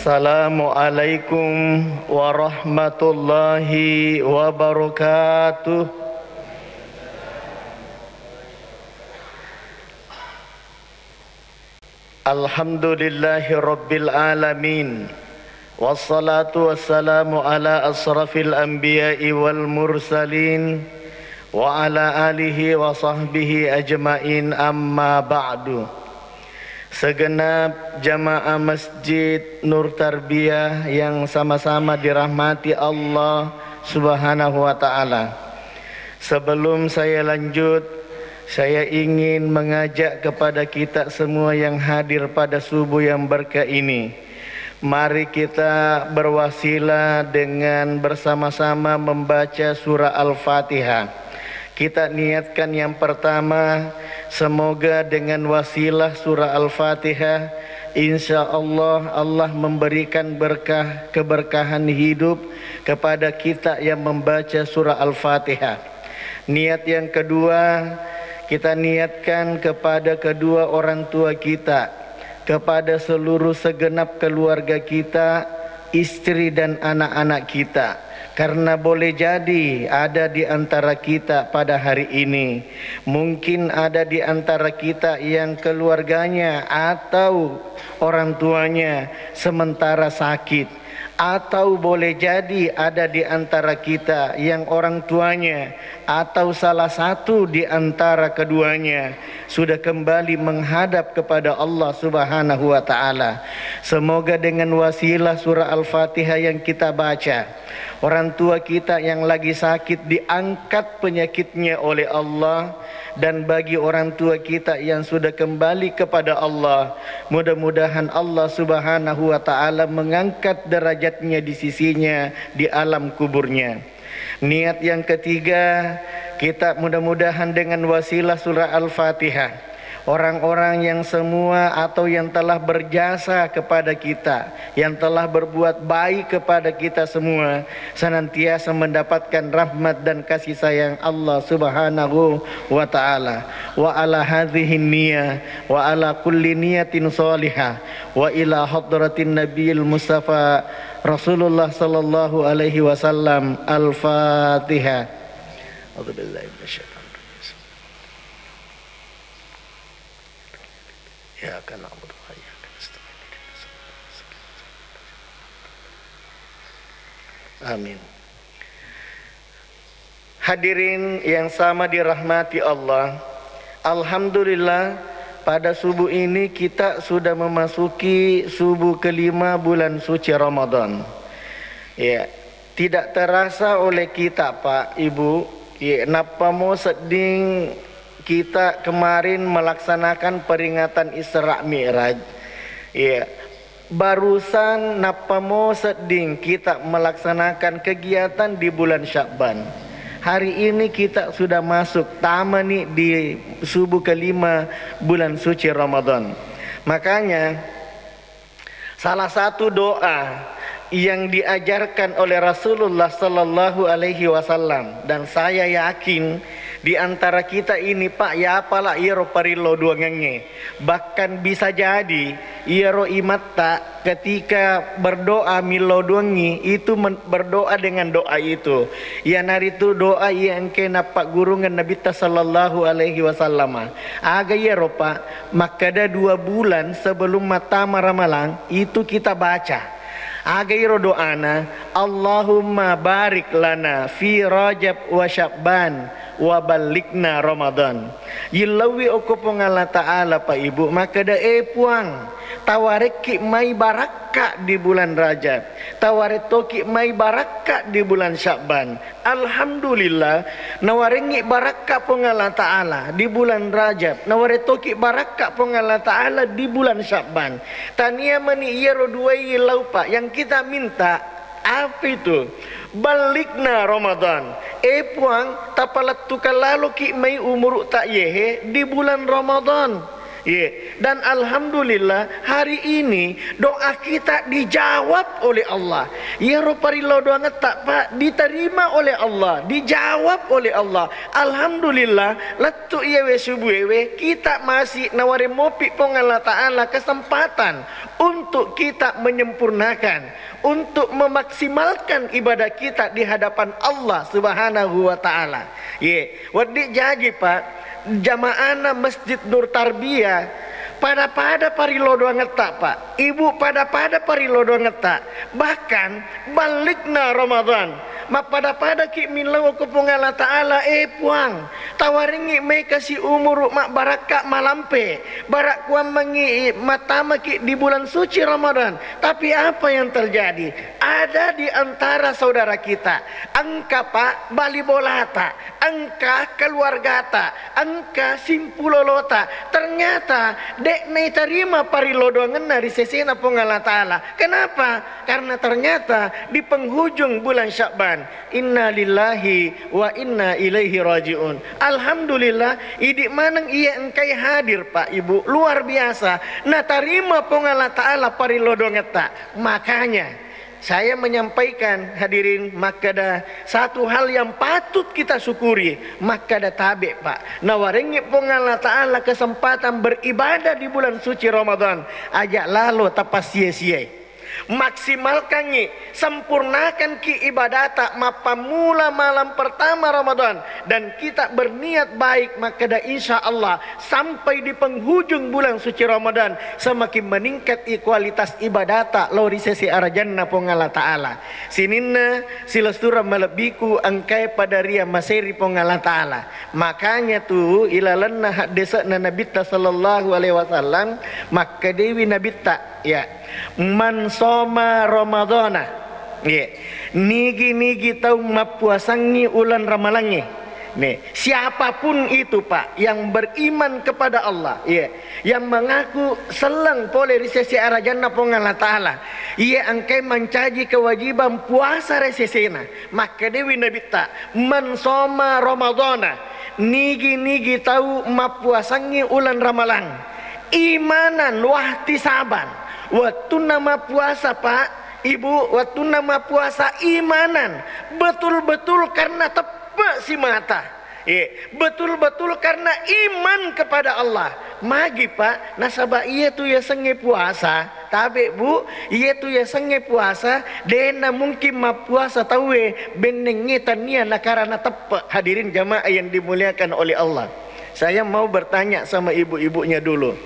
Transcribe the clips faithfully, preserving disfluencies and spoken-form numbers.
Assalamualaikum warahmatullahi wabarakatuh. Alhamdulillahi rabbil alamin. Wassalatu wassalamu ala asrafil anbiya'i wal mursalin wa ala alihi wa sahbihi ajmain, amma ba'du. Segenap jamaah Masjid Nur Tarbiyah yang sama-sama dirahmati Allah Subhanahu wa Ta'ala. Sebelum saya lanjut, saya ingin mengajak kepada kita semua yang hadir pada subuh yang berkah ini, mari kita berwasilah dengan bersama-sama membaca surah Al-Fatihah. Kita niatkan yang pertama, semoga dengan wasilah surah Al-Fatihah, insya Allah, Allah memberikan berkah, keberkahan hidup kepada kita yang membaca surah Al-Fatihah. Niat yang kedua, kita niatkan kepada kedua orang tua kita, kepada seluruh segenap keluarga kita, istri dan anak-anak kita. Karena boleh jadi ada di antara kita pada hari ini, mungkin ada di antara kita yang keluarganya atau orang tuanya sementara sakit, atau boleh jadi ada di antara kita yang orang tuanya atau salah satu di antara keduanya sudah kembali menghadap kepada Allah Subhanahu wa Ta'ala. Semoga dengan wasilah surah Al-Fatihah yang kita baca, orang tua kita yang lagi sakit diangkat penyakitnya oleh Allah, dan bagi orang tua kita yang sudah kembali kepada Allah, mudah-mudahan Allah Subhanahu wa Ta'ala mengangkat derajatnya di sisinya di alam kuburnya. Niat yang ketiga, kita mudah-mudahan dengan wasilah surah Al-Fatihah, orang-orang yang semua atau yang telah berjasa kepada kita, yang telah berbuat baik kepada kita semua, senantiasa mendapatkan rahmat dan kasih sayang Allah Subhanahu wa Ta'ala. Wa ala hadhihi niyah, wa ala kulli niyatin salihah, wa ila hadratin Nabiyil Mustafa Rasulullah sallallahu alaihi wasallam. Al-Fatihah. A'udzubillahi minasyaitonir rajim. Iyyaka na'budu wa iyyaka nasta'in. Amin. Hadirin yang sama dirahmati Allah, alhamdulillah, pada subuh ini kita sudah memasuki subuh kelima bulan suci Ramadan. Ya, tidak terasa oleh kita, Pak, Ibu, ya, nappa mo sedding kita kemarin melaksanakan peringatan Isra Mi'raj. Ya, barusan nappa mo sedding kita melaksanakan kegiatan di bulan Sya'ban. Hari ini kita sudah masuk, tamani di subuh kelima bulan suci Ramadan. Makanya, salah satu doa yang diajarkan oleh Rasulullah sallallahu alaihi wasallam, dan saya yakin di antara kita ini, Pak, ya, apala iyaro parillo duangengnge. Bahkan bisa jadi iyaro imatta ketika berdoa millau duangi itu men-, berdoa dengan doa itu. Iyanaritu doa iya engke nappaggurungeng Nabitta sallallahu alaihi wasallama. Aga iyaro, Pak? Makkeda dua bulan sebelum mattama Ramalang itu kita baca. Aga iro doana, Allahumma barik lana fi Rajab wa Sya'ban wa ballighna Ramadan. Yillauwi okko Puang Allah Ta'ala, Pak Ibu, makkeda, "Eh Puang, tawarekki mai barakka di bulan Rajab, tawarek toki mai barakka di bulan Sya'ban." Alhamdulillah, nawarengngi barakka Puang Allah Ta'ala di bulan Rajab, nawaretoki barakka Puang Allah Ta'ala di bulan Sya'ban. Tania mani iyaro duai lau, Pak, yang kita minta apa itu? Balikna Ramadan. Eh Puang, tapalettukang laloki mai umuru ta yehe di bulan Ramadan. Ye, dan alhamdulillah, hari ini doa kita dijawab oleh Allah. Iyaro parillau doangetta, Pak, diterima oleh Allah, dijawab oleh Allah. Alhamdulillah, lettu iyawe subuewe, kita masih nawareng mopi Puang Allah Ta'ala kesempatan untuk kita menyempurnakan, untuk memaksimalkan ibadah kita di hadapan Allah Subhanahu wa Ta'ala. Ye, wedding jaji, Pak, jamaahna Masjid Nur Tarbiyah, pada-pada parillau doangetta, Pak. Ibu, pada-pada parillau doangetta. Bahkan, balikna Ramadan. Mappada-padaki millau ko Puang Allah Ta'ala, eh, Puang, tawaringi mai kasi umuru mabbarakka malampe. Barak kuammengi matamaki di bulan suci Ramadan. Tapi apa yang terjadi? Ada di antara saudara kita, engka, Pak, bali bolata, engka keluargata, engka simpulolota, ternyata de' naitarima parillau doangenna ri sesena Puang Allah Ta'ala. Kenapa? Karena ternyata di penghujung bulan Sya'ban. Inna lillahi wa inna ilaihi raji'un. Alhamdulillah, idi maneng iya engkai hadir, Pak, Ibu. Luar biasa. Natarima Puang Allah Ta'ala parillau doangetta. Makanya, saya menyampaikan, hadirin, makkeda satu hal yang patut kita syukuri, makkeda tabe, Pak. Nawarengngi Puang Allah Ta'ala kesempatan beribadah di bulan suci Ramadan, aja lalo tapassia-siai. Maksimalkangngi, sempurnakanki ibadata mappammula malam pertama Ramadan, dan kita berniat baik, makkeda insya Allah sampai di penghujung bulan suci Ramadan, semakin meningkat i kualitas ibadata lao ri sese arajanna Puang Allah Ta'ala. Sininna silessureng malebbiku engkae pada ria maseri Puang Allah Ta'ala. Makanya tu ilalenna haddese'na Nabitta sallallahu alaihi wasallam, makkedewi Nabitta, ya, "Man soma Ramadana." Ye. Nigi-nigi tau mappuasangngi uleng Ramalangnge. Nih, siapapun itu, Pak, yang beriman kepada Allah, ya, yang mengaku selleng pole ri sese arajanna Puang Allah Ta'ala, iya engkai mancaji kewajiban puasa ri sesena. Makkedewi Nabitta, "Man soma Ramadana," nigi-nigi tau mappuasangngi uleng Ramalang, imanan wahtisaban. Wettunna mappuasa, Pak, Ibu, wettunna mappuasa imanan, betul-betul karena teppe' simata. Ye, betul-betul karena iman kepada Allah. Magi, Pak, nasaba iyatu yasengnge puasa. Tabe, Bu, iyatu yasengnge puasa, de'na mungkin mappuasa tauwe bennengnge tania nakarana teppe'. Hadirin jamaah yang dimuliakan oleh Allah. Saya mau bertanya sama ibu-ibunya dulu.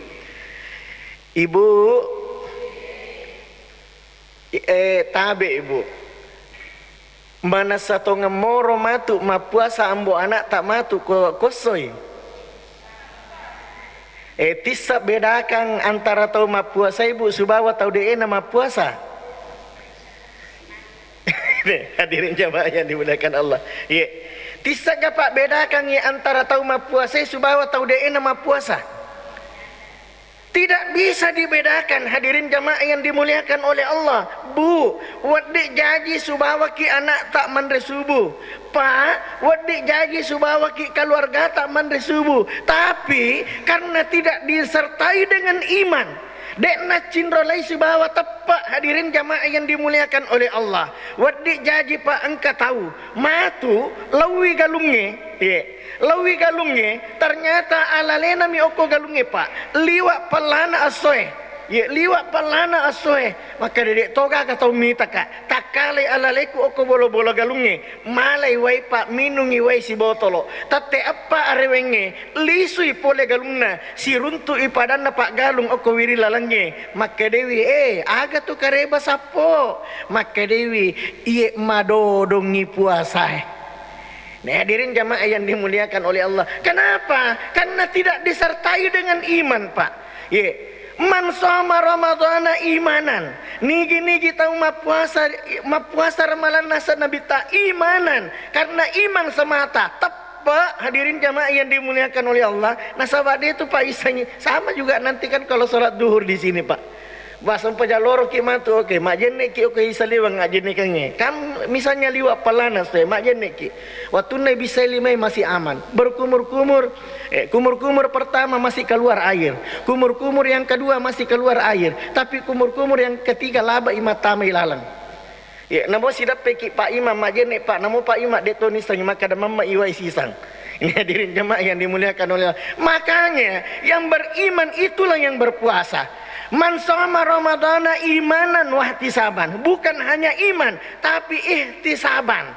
Ibu, eh, tabe, Ibu. Manessa tongeng moro matu mappuasa ambo ana'ta matu ko, kossoi. Eh, tissa bedakang antara tau mappuasai, Bu, sibawa tau de'na mappuasa? Hadirin jamaah yang dimuliakan Allah. Iya. Tissa gapa bedakangngi antara tau mappuasai sibawa tau de'na mappuasa? Tidak bisa dibedakan, hadirin jamaah yang dimuliakan oleh Allah. Bu, wedding jaji sibawaki ana'ta manre subuh. Pak, wedding jaji sibawaki keluargata manre subuh. Tapi, karena tidak disertai dengan iman, de'na cinrolai sibawa teppe', hadirin jamaah yang dimuliakan oleh Allah. Wedding jaji, Pak, engka tau matu laowi galungnge. Ye, laowi galungnge, ternyata alalenami okko galungnge, Pak. Liwa' pallana essoe. Ye, liwa' pallana essoe. Makkeda de' toga ka tau mitaka. Takkalai alaleku okko bolo-bolo galungnge. Malai wai, Pak, minungngi wai sibotolo. Tette' eppa arewengnge, lisui pole galunna, siruntu'i padanna paggalung okko wiring lalengnge. Makkedewi, "Eh, aga tu kareba sappo?" Makkedewi, "Iye madodongngi puasae." Nah, hadirin jamaah yang dimuliakan oleh Allah. Kenapa? Karena tidak disertai dengan iman, Pak. Ye. "Man shoma Ramadhana imanan." Nigi-nigi tau mappuasa, mappuasa Ramalang naseng Nabitta imanan. Karena iman semata. Teppe', hadirin jamaah yang dimuliakan oleh Allah. Nasaba' de' tu paissengngi. Sama juga nanti kan kalau sholat duhur di sini, Pak. Baseng pajaloroki matu, oke, majjenne'ki, oke, isaliweng ajjennekengnge. Kan misalnya liwa' pallana, se, majjenne'ki. Wattunna ibissai limae masih aman. Berkumur-kumur, eh, kumur-kumur pertama masih keluar air. Kumur-kumur yang kedua masih keluar air. Tapi kumur-kumur yang ketiga labe'i mattamai laleng. Ya, namo sidappeki Pak Imam majenne, Pak, namo Pak Imam de' toni sangi makkada mamma iwai sisang. Ini hadirin jamaah yang dimuliakan oleh Allah. Makanya yang beriman itulah yang berpuasa. Man shoma Ramadana imanan wahtisaban. Bukan hanya iman, tapi ihtisaban.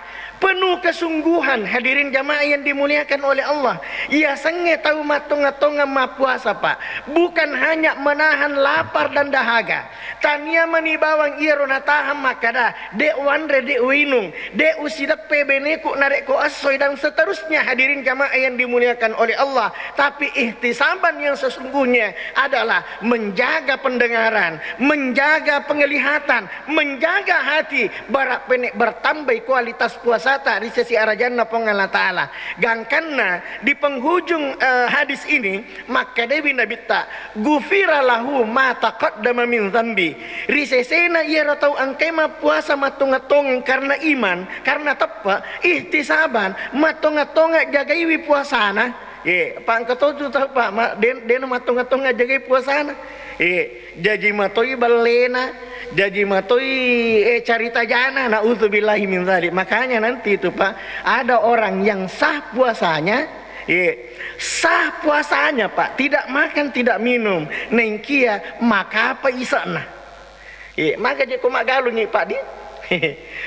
Penuh kesungguhan, hadirin jamaah yang dimuliakan oleh Allah. Iya sengnge tau mattonga-tonga mappuasa, Pak. Bukan hanya menahan lapar dan dahaga. Tania mani bawang iyaro natahang makkada, de' wanre, de' uinung, de' usideppe beneku narekko essoi, dan seterusnya, hadirin jamaah yang dimuliakan oleh Allah. Tapi ihtisaban yang sesungguhnya adalah menjaga pendengaran, menjaga penglihatan, menjaga hati, bara penne bertambai kualitas puasata ri sesi arajanna Puang Allah Ta'ala. Gangkanna di penghujung, eh, hadis ini, makkedai Nabitta, "Gufira lahu ma taqaddama min zambi." Ri sesena iyaro tau engkai mappuasa mattonga-tongeng karena iman, karena teppe, ihtisaban, mattonga-tonga jagaiwi puasana. Ye, pangka totu tau, Pak, ma-, den-, dena mattonga-tonga jagai puasana. Ye, jaji matoi ballena, jaji matoi, eh, carita jana, naudzubillahi min dzalik. Makanya nanti itu, Pak, ada orang yang sah puasanya, ye, sah puasanya, Pak, tidak makan, tidak minum, nengkia makapa isa'na. Eh, maka je ko maggalungi, Pak, di?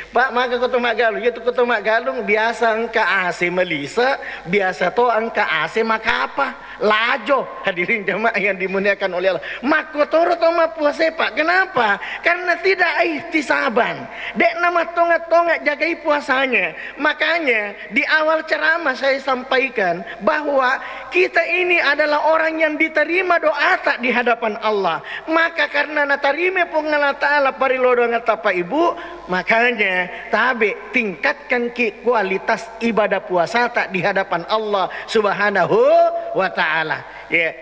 Pak, maka ko to maggalung, iya tu ko to maggalung biasa engka A C melise, biasa to engka A C makapa, lajo. Hadirin jamaah yang dimuliakan oleh Allah. Makkotoro to mappuasa, Pak. Kenapa? Karena tidak ihtisaban. De'na mattonga-tonga jagai puasanya. Makanya di awal ceramah saya sampaikan bahwa kita ini adalah orang yang diterima doata di hadapan Allah. Maka karena natarima Puang Allah Ta'ala parilodongetta, Pak, Ibu, makanya tabe tingkatkan ki kualitas ibadah puasata di hadapan Allah Subhanahu wa Ta'ala. Ya.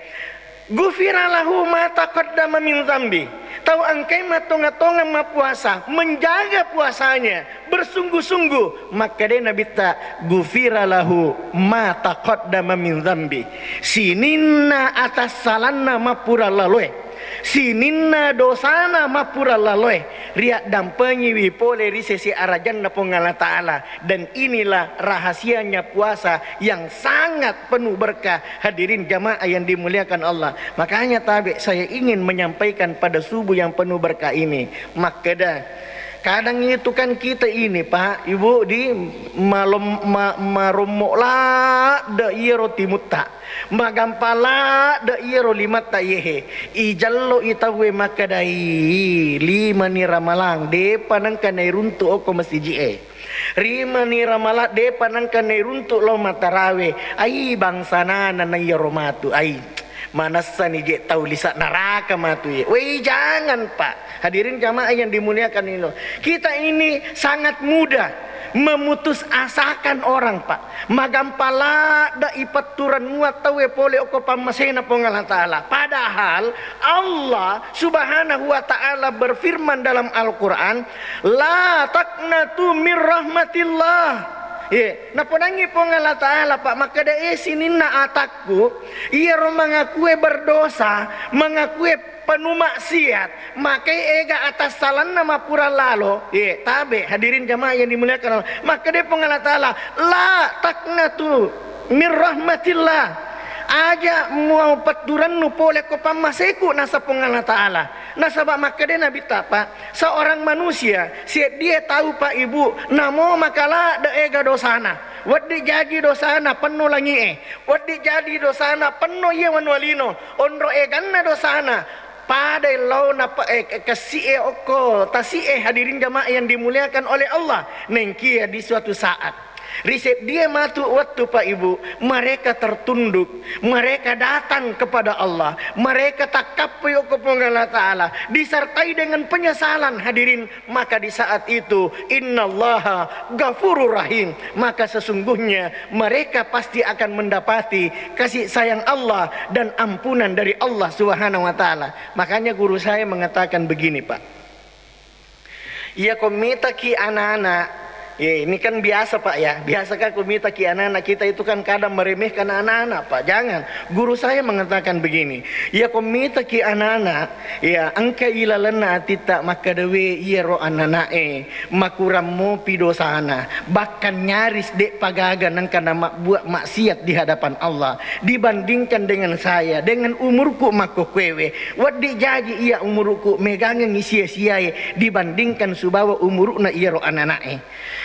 Gufira lahu ma taqaddama min zambi. Tau engkai mattonga-tonga mappuasa, menjaga puasanya, bersungguh-sungguh, makkeda Nabitta, "Gufira lahu ma taqaddama min zambi." Sininna atassalanna mappura laloe, sininna dosana mappura laloe, riaddampengiwi pole ri sese arajanna Puang Allah Ta'ala. Dan inilah rahasianya puasa yang sangat penuh berkah. Hadirin jamaah yang dimuliakan Allah. Makanya tabe saya ingin menyampaikan pada subuh yang penuh berkah ini. Makkeda, kadang itu kan kita ini, Pak, Ibu, di malom-, ma-, marommo ladde iyaro timutta. Magampa ladde iyaro limatta yehe. Ijallo i tauwe makkedai, limani ramalang, depa nengka nairuntu okko masiji e. Rimani ramalang depa nengka nairuntu lao matarawe. Ai, bangsanana na iyaro matu. Ai, manessani je tau lisa naraka matu ye. Wei, jangan, Pak. Hadirin jamaah yang dimuliakan ini. Kita ini sangat mudah memutus asakan orang, Pak. Magampa ladde ipetturan mua tauwe pole okko pammasena Puang Allah Ta'ala. Padahal Allah Subhanahu wa Ta'ala berfirman dalam Al-Quran, "La taqnatu min rahmatillah." Ye, napodangngi Puang Allah Ta'ala, Pak, makkeda, "Eh, sininna atakku, iyaro mangakue berdosa, mangakue penuh maksiat, makai ega atassalanna mappura lalo." Ye, tabe, hadirin jamaah yang dimuliakan Allah. Makkeda Puang Allah Ta'ala, "La taqnatu min rahmatillah." Aja muau petturannu pole ko pammaseku, nasa Puang Allah Ta'ala. Nasaba makkeda Nabitta, Pak, seorang manusia, seddie tau, Pak, Ibu, namo makala de ega dosana. Weddi jaji dosana penno langie, weddi jaji dosana penno iya wanua lino, onro eganna dosana, pada laona pe-, eh, ke-, kessie okko tasie, hadirin jamaah yang dimuliakan oleh Allah. Nengkia di suatu saat, ri seddie matu wettu, Pak, Ibu, mereka tertunduk, mereka datang kepada Allah, mereka takkappoi okko Puang Allah Ta'ala, disertai dengan penyesalan, hadirin, maka di saat itu, "Innallaha ghafurur rahim," maka sesungguhnya mereka pasti akan mendapati kasih sayang Allah dan ampunan dari Allah Subhanahu wa Ta'ala. Makanya guru saya mengatakan begini, Pak. Iya ko mitaki anak-anak, Ye, ini kan biasa, Pak, ya. Biasakah ko mitaki anak-anak kita itu kan kadang meremehkan anak-anak, Pak? Jangan. Guru saya mengatakan begini, ya, ko mitaki anak-anak, ya, engka ilalenna atitta makkada, "We, iyaro anak-anak e, makurang mopi dosana, bahkan nyaris de'pa gaga nengka namabbuat maksiat di hadapan Allah dibandingkan dengan saya, dengan umurku makkokkoewe. Wedding jaji iya umurku megangengi sia-siae dibandingkan subawa umurukna iyaro anak-anak e."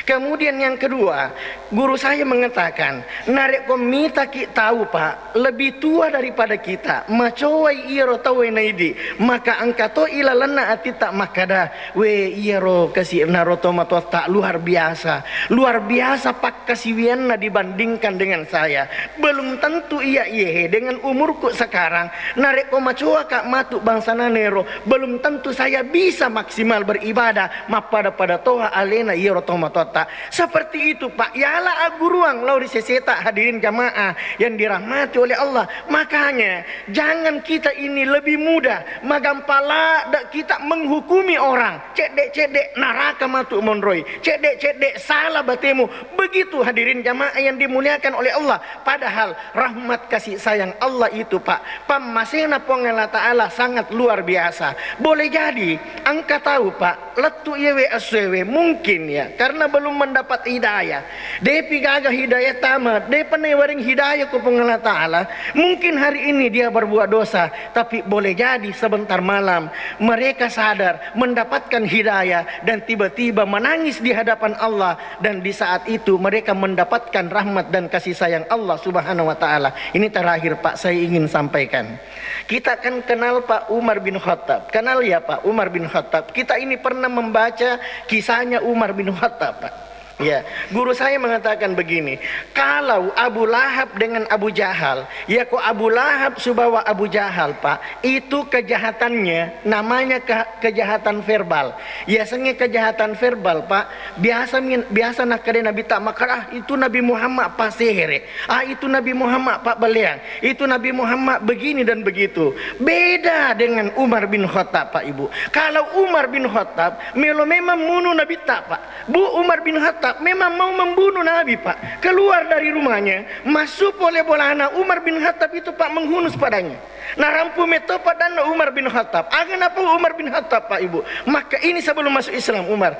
Kemudian yang kedua, guru saya mengatakan, narekko mitaki tau, Pak, lebih tua daripada kita, macowai iyaro tauwe naidi, maka engka to ilalenna atitta makkada, "We, iyaro kasi'naro tomatoatta luar biasa, luar biasa pakkasiwianna dibandingkan dengan saya. Belum tentu iya iyehe dengan umurku sekarang, narekko macoaka matu bangsananero, belum tentu saya bisa maksimal beribadah mappada-pada toha alena iyaro tomatoatta." Seperti itu, Pak, yala agguruang lao ri seseta, hadirin jamaah yang dirahmati oleh Allah. Makanya, jangan kita ini lebih mudah, magampa ladde kita menghukumi orang. Cedde-cedde naraka matu monroi, cedde-cedde sala batemu. Begitu, hadirin jamaah yang dimuliakan oleh Allah. Padahal rahmat kasih sayang Allah itu, Pak, pammasena Puang Allah Ta'ala sangat luar biasa. Boleh jadi engka tau, Pak, lettu iyewe essoewe, mungkin ya, karena belum mendapat hidayah. Depi gaga hidayah tama, depa nawaring hidayah ko Puang Allah Ta'ala. Mungkin hari ini dia berbuat dosa, tapi boleh jadi sebentar malam mereka sadar, mendapatkan hidayah, dan tiba-tiba menangis di hadapan Allah, dan di saat itu mereka mendapatkan rahmat dan kasih sayang Allah Subhanahu wa Ta'ala. Ini terakhir, Pak, saya ingin sampaikan. Kita kan kenal, Pak, Umar bin Khattab. Kenal ya, Pak, Umar bin Khattab? Kita ini pernah membaca kisahnya Umar bin Khattab, Pak. Ya, guru saya mengatakan begini, kalau Abu Lahab dengan Abu Jahal, ya, ko Abu Lahab subawa Abu Jahal, Pak, itu kejahatannya namanya ke-, kejahatan verbal. Yasengnge kejahatan verbal, Pak, biasa min-, biasa nakkeda Nabitta makkeda, "Ah, itu Nabi Muhammad passehere. Ah, itu Nabi Muhammad pabbeleang. Itu Nabi Muhammad begini dan begitu." Beda dengan Umar bin Khattab, Pak, Ibu. Kalau Umar bin Khattab melo memang munu Nabitta, Pak. Bu, Umar bin Khattab memang mau membunuh Nabi, Pak. Keluar dari rumahnya, masuk pole bolana Umar bin Khattab itu, Pak, menghunus padanya. Narampu metto padanna Umar bin Khattab. Aga napau Umar bin Khattab, Pak, Ibu? Maka ini sebelum masuk Islam, Umar.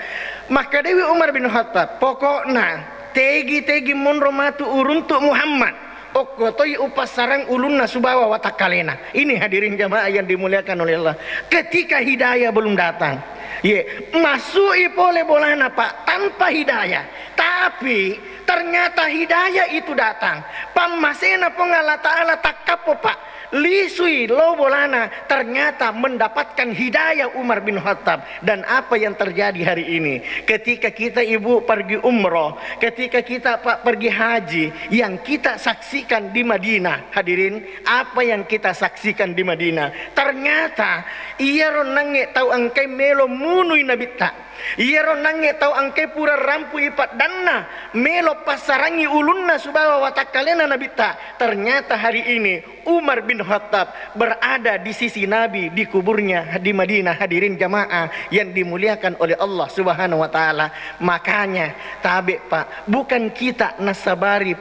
Makkedai Umar bin Khattab, "Pokokna tegi-tegi monro matu uruntu Muhammad, okko toi upassarang ulunna subawa watakkalena." Ini, hadirin jamaah yang dimuliakan oleh Allah. Ketika hidayah belum datang, ye, masui pole bolana, Pak, tanpa hidayah. Tapi ternyata hidayah itu datang. Pammasena Puang Allah Ta'ala takkappo, Pak. Lisui lo bolana, ternyata mendapatkan hidayah Umar bin Khattab. Dan apa yang terjadi hari ini? Ketika kita, Ibu, pergi umroh, ketika kita, Pak, pergi haji, yang kita saksikan di Madinah, hadirin, apa yang kita saksikan di Madinah? Ternyata iyaro nangnge tau engkai melo munui Nabitta. Iyaro nangnge tau engkai pura rampui paddanna, melo passarangi ulunna subawa watakkalena Nabitta. Ternyata hari ini Umar bin Khattab berada di sisi Nabi di kuburnya di Madinah, hadirin jamaah yang dimuliakan oleh Allah Subhanahu wa Ta'ala. Makanya, tabe, Pak, bukan kita nasabari,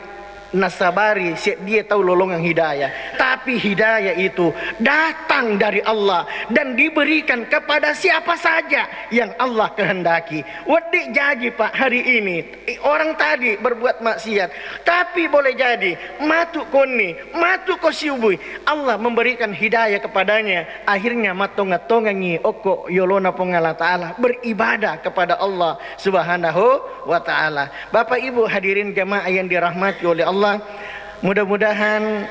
nasabari seddie tau lolongeng hidayah, tapi hidayah itu datang dari Allah dan diberikan kepada siapa saja yang Allah kehendaki. Wedding jaji, Pak, hari ini, i-, orang tadi berbuat maksiat, tapi boleh jadi matu konni, matu ko siubui, Allah memberikan hidayah kepadanya, akhirnya mattonga-tongangi okko yolona Puang Allah Ta'ala, beribadah kepada Allah Subhanahu wa Ta'ala. Bapak Ibu hadirin jamaah yang dirahmati oleh Allah, mudah-mudahan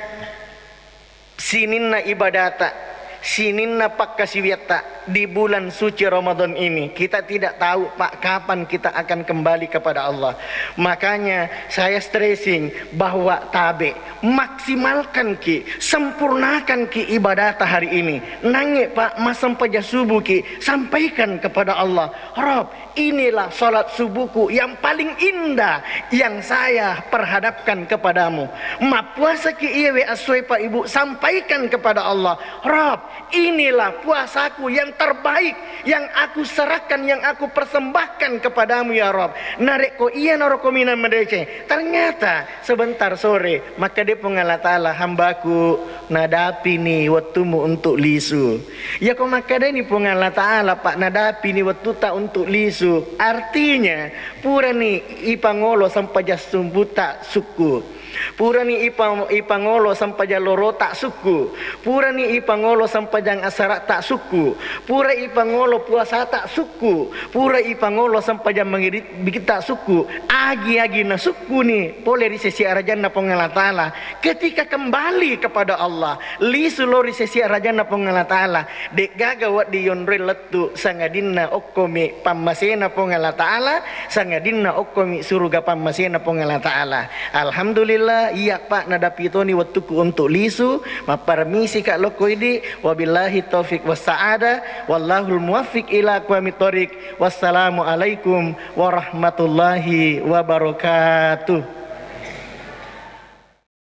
sininna ibadata, sininna pakkasiwiatta di bulan suci Ramadan ini, kita tidak tahu, Pak, kapan kita akan kembali kepada Allah. Makanya saya stressing bahwa tabe, maksimalkan ki, sempurnakan ki ibadata hari ini. Nangnge, Pak, massempajang subuh ki, sampaikan kepada Allah, "Rob, inilah salat subuhku yang paling indah yang saya perhadapkan kepadamu." Mappuasaki iyewe essoe, Pak, Ibu, sampaikan kepada Allah, "Rob, inilah puasaku yang terbaik yang aku serahkan, yang aku persembahkan kepadamu ya Rabb. Narekko iyanaro kominang madeceng, ternyata sebentar sore, makkeda Puang Allah Ta'ala, "Hambaku, nadapini wettumu untuk lisu." Yako makkedani Puang Allah Ta'ala, "Pak, nadapini wettuta untuk lisu," artinya purani ipangolo sempajang subuhta sukku. Purani ipa-, ipangolo sempajang lorota sukku. Purani ipangolo sempajang asarata sukku. Pura ipangolo puasata sukku. Pura ipangolo sempajang mangiribitta sukku. Agi-agi nasukkuni pole ri sesi arajanna Puang Allah Ta'ala. Ketika kembali kepada Allah, lisu lao ri sesi arajanna Puang Allah Ta'ala, de'gaga wedding yonroi lettu, sangadinna okkomi pammasena Puang Allah Ta'ala, sangadinna okkomi suruga pammasena Puang Allah Ta'ala. Alhamdulillah, iya, Pak, nadapi toni wettukku untuk lisu. Mapparmisika lokko idi. Wabillahi taufik wassaada. Wallahul muwaffiq ila aqwamit thoriq. Wassalamualaikum warahmatullahi wabarakatuh.